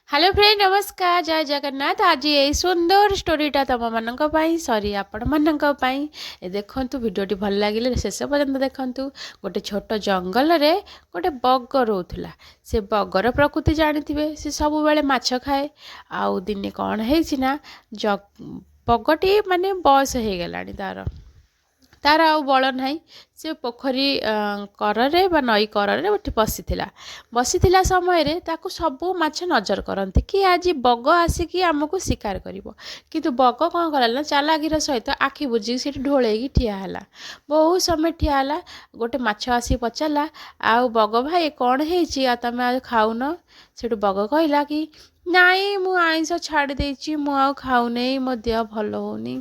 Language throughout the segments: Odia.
ହ୍ୟାଲୋ ଫ୍ରେଣ୍ଡ, ନମସ୍କାର, ଜୟ ଜଗନ୍ନାଥ। ଆଜି ଏଇ ସୁନ୍ଦର ଷ୍ଟୋରିଟା ତୁମମାନଙ୍କ ପାଇଁ, ସରି, ଆପଣମାନଙ୍କ ପାଇଁ। ଏ ଦେଖନ୍ତୁ, ଭିଡ଼ିଓଟି ଭଲ ଲାଗିଲେ ଶେଷ ପର୍ଯ୍ୟନ୍ତ ଦେଖନ୍ତୁ। ଗୋଟେ ଛୋଟ ଜଙ୍ଗଲରେ ଗୋଟେ ବଗ ରହୁଥିଲା। ସେ ବଗର ପ୍ରକୃତି ଜାଣିଥିବେ, ସେ ସବୁବେଳେ ମାଛ ଖାଏ। ଆଉ ଦିନେ କ'ଣ ହେଇଛି ନା, ବଗଟି ମାନେ ବୟସ ହେଇଗଲାଣି ତାର ଆଉ ବଳ ନାହିଁ। ସେ ପୋଖରୀ କରରେ ବା ନଈ କରରେ ଏଠି ବସିଥିଲା। ବସିଥିଲା ସମୟରେ ତାକୁ ସବୁ ମାଛ ନଜର କରନ୍ତି କି ଆଜି ବଗ ଆସିକି ଆମକୁ ଶିକାର କରିବ। କିନ୍ତୁ ବଗ କ'ଣ କଲା ନା, ଚାଲାକିର ସହିତ ଆଖି ବୁଜିକି ସେଠି ଢୋଳେଇକି ଠିଆ ହେଲା। ବହୁତ ସମୟ ଠିଆ ହେଲା। ଗୋଟେ ମାଛ ଆସିକି ପଚାରିଲା, "ଆଉ ବଗ ଭାଇ, କ'ଣ ହେଇଛି? ଆଉ ତମେ ଆଉ ଖାଉନ?" ସେଠୁ ବଗ କହିଲା କି, "ନାଇଁ, ମୁଁ ଆଇଁଷ ଛାଡ଼ି ଦେଇଛି। ମୁଁ ଆଉ ଖାଉନେଇ, ମୋ ଦେହ ଭଲ ହେଉନି।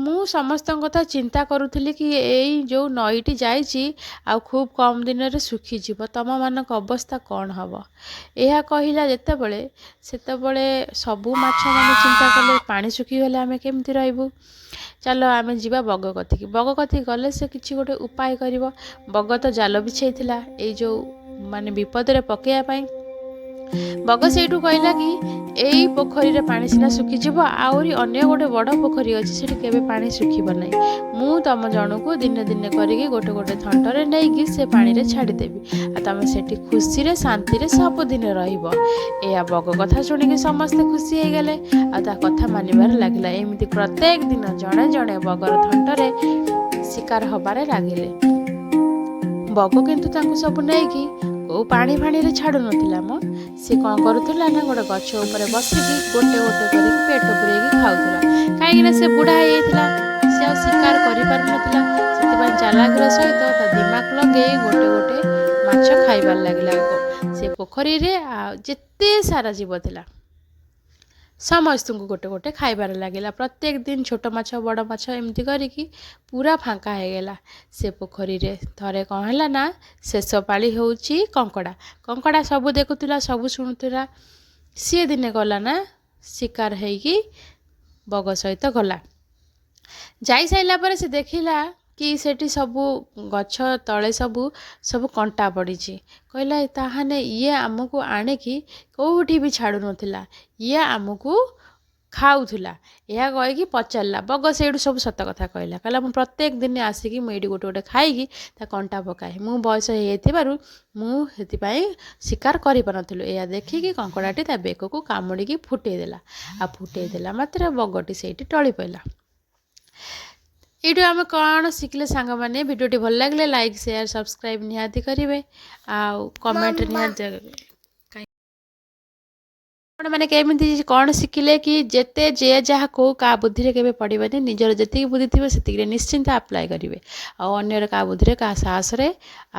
ମୁଁ ସମସ୍ତଙ୍କ କଥା ଚିନ୍ତା କରୁଥିଲି କି ଏଇ ଯେଉଁ ନଈଟି ଯାଇଛି, ଆଉ ଖୁବ୍ କମ୍ ଦିନରେ ଶୁଖିଯିବ, ତମମାନଙ୍କ ଅବସ୍ଥା କ'ଣ ହେବ?" ଏହା କହିଲା ଯେତେବେଳେ, ସେତେବେଳେ ସବୁ ମାଛମାନେ ଚିନ୍ତା କଲେ, ପାଣି ଶୁଖିଗଲେ ଆମେ କେମିତି ରହିବୁ? ଚାଲ, ଆମେ ଯିବା ବଗ କତିକି। ବଗ କତିକି ଗଲେ ସେ କିଛି ଗୋଟେ ଉପାୟ କରିବ। ବଗ ତ ଜାଲ ବିଛେଇଥିଲା ଏଇ ଯେଉଁ ମାନେ ବିପଦରେ ପକାଇବା ପାଇଁ। ବଗ ସେଇଠୁ କହିଲା କି, ଏଇ ପୋଖରୀରେ ପାଣି ସିନା ଶୁଖିଯିବ, ଆହୁରି ଅନ୍ୟ ଗୋଟେ ବଡ଼ ପୋଖରୀ ଅଛି, ସେଠି କେବେ ପାଣି ଶୁଖିବ ନାହିଁ। ମୁଁ ତମ ଜଣକୁ ଦିନେ ଦିନେ କରିକି ଗୋଟେ ଗୋଟେ ଥଣ୍ଟରେ ନେଇକି ସେ ପାଣିରେ ଛାଡ଼ିଦେବି, ଆଉ ତମେ ସେଠି ଖୁସିରେ ଶାନ୍ତିରେ ସବୁଦିନ ରହିବ। ଏହା ବଗ କଥା ଶୁଣିକି ସମସ୍ତେ ଖୁସି ହେଇଗଲେ ଆଉ ତା କଥା ମାନିବାରେ ଲାଗିଲା। ଏମିତି ପ୍ରତ୍ୟେକ ଦିନ ଜଣେ ଜଣେ ବଗର ଥଣ୍ଟରେ ଶିକାର ହବାରେ ଲାଗିଲେ। ବଗ କିନ୍ତୁ ତାଙ୍କୁ ସବୁ ନେଇକି କୋଉ ପାଣି ଫାଣିରେ ଛାଡ଼ୁନଥିଲା ମ। ସେ କ'ଣ କରୁଥିଲା ନା, ଗୋଟେ ଗଛ ଉପରେ ବସିକି ଗୋଟେ ଗୋଟେ କରିକି ପେଟ ପୂରେଇକି ଖାଉଥିଲା। କାହିଁକିନା ସେ ବୁଢ଼ା ହେଇଯାଇଥିଲା, ସେ ଆଉ ଶିକାର କରିପାରୁନଥିଲା। ସେଥିପାଇଁ ଚାଲାକିର ସହିତ ତା ଦିମାଗ ଲଗେଇ ଗୋଟେ ଗୋଟେ ମାଛ ଖାଇବାରେ ଲାଗିଲା। ସେ ପୋଖରୀରେ ଆଉ ଯେତେ ସାରା ଜୀବ ଥିଲା, ସମସ୍ତଙ୍କୁ ଗୋଟେ ଗୋଟେ ଖାଇବାରେ ଲାଗିଲା। ପ୍ରତ୍ୟେକ ଦିନ ଛୋଟ ମାଛ, ବଡ଼ ମାଛ, ଏମିତି କରିକି ପୁରା ଫାଙ୍କା ହେଇଗଲା ସେ ପୋଖରୀରେ। ଥରେ କ'ଣ ହେଲା ନା, ଶେଷ ପାଳି ହେଉଛି କଙ୍କଡ଼ା। କଙ୍କଡ଼ା ସବୁ ଦେଖୁଥିଲା, ସବୁ ଶୁଣୁଥିଲା। ସିଏ ଦିନେ ଗଲା ନା, ଶିକାର ହେଇକି ବଗ ସହିତ ଗଲା। ଯାଇସାରିଲା ପରେ ସେ ଦେଖିଲା କି ସେଠି ସବୁ ଗଛ ତଳେ ସବୁ ସବୁ କଣ୍ଟା ପଡ଼ିଛି। କହିଲା, ତାହାନେ ଇଏ ଆମକୁ ଆଣିକି କେଉଁଠି ବି ଛାଡ଼ୁନଥିଲା, ଇଏ ଆମକୁ ଖାଉଥିଲା। ଏହା କହିକି ପଚାରିଲା। ବଗ ସେଇଠୁ ସବୁ ସତ କଥା କହିଲା। କହିଲା, ମୁଁ ପ୍ରତ୍ୟେକ ଦିନ ଆସିକି ମୁଁ ଏଇଠି ଗୋଟେ ଗୋଟେ ଖାଇକି ତା କଣ୍ଟା ପକାଏ। ମୁଁ ବୟସ ହେଇଯାଇଥିବାରୁ ମୁଁ ସେଥିପାଇଁ ଶିକାର କରିପାରୁନଥିଲି। ଏହା ଦେଖିକି କଙ୍କଡ଼ାଟି ତା ବେକକୁ କାମୁଡ଼ିକି ଫୁଟେଇ ଦେଲା। ଆଉ ଫୁଟେଇ ଦେଲା ମାତ୍ରେ ବଗଟି ସେଇଠି ଟଳି ପଡ଼ିଲା। ଏଇଠୁ ଆମେ କ'ଣ ଶିଖିଲେ ସାଙ୍ଗମାନେ? ଭିଡ଼ିଓଟି ଭଲ ଲାଗିଲେ ଲାଇକ୍, ସେୟାର, ସବସ୍କ୍ରାଇବ୍ ନିହାତି କରିବେ ଆଉ କମେଣ୍ଟ ନିହାତି। ଆପଣମାନେ କେମିତି କ'ଣ ଶିଖିଲେ କି ଯେତେ ଯିଏ ଯାହା କହୁ, କାହା ବୁଦ୍ଧିରେ କେବେ ପଡ଼ିବେନି। ନିଜର ଯେତିକି ବୁଦ୍ଧି ଥିବ, ସେତିକିରେ ନିଶ୍ଚିନ୍ତ ଆପ୍ଲାଏ କରିବେ। ଆଉ ଅନ୍ୟର କାହା ବୁଦ୍ଧିରେ, କାହା ସାହସରେ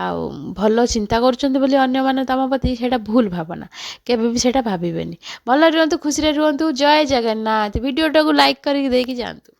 ଆଉ ଭଲ ଚିନ୍ତା କରୁଛନ୍ତି ବୋଲି ଅନ୍ୟମାନେ ତମ ପ୍ରତି, ସେଇଟା ଭୁଲ ଭାବନା। କେବେ ବି ସେଇଟା ଭାବିବେନି। ଭଲ ରୁହନ୍ତୁ, ଖୁସିରେ ରୁହନ୍ତୁ। ଜୟ ଜଗନ୍ନାଥ। ଭିଡ଼ିଓଟାକୁ ଲାଇକ୍ କରିକି ଦେଇକି ଯାଆନ୍ତୁ।